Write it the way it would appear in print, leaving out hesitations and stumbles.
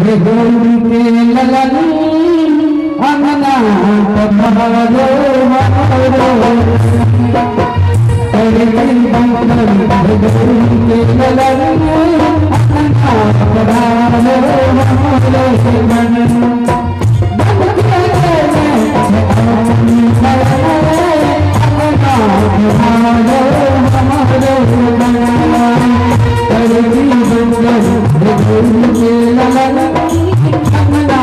हे गौरी के ललन, अंगना पधारो हमारो। हे गौरी के ललन, अंगना पधारो हमारो मन। बन के अपनी शरण, अंगना पधारो हमारो मन। हे गौरी के ललन, अंगना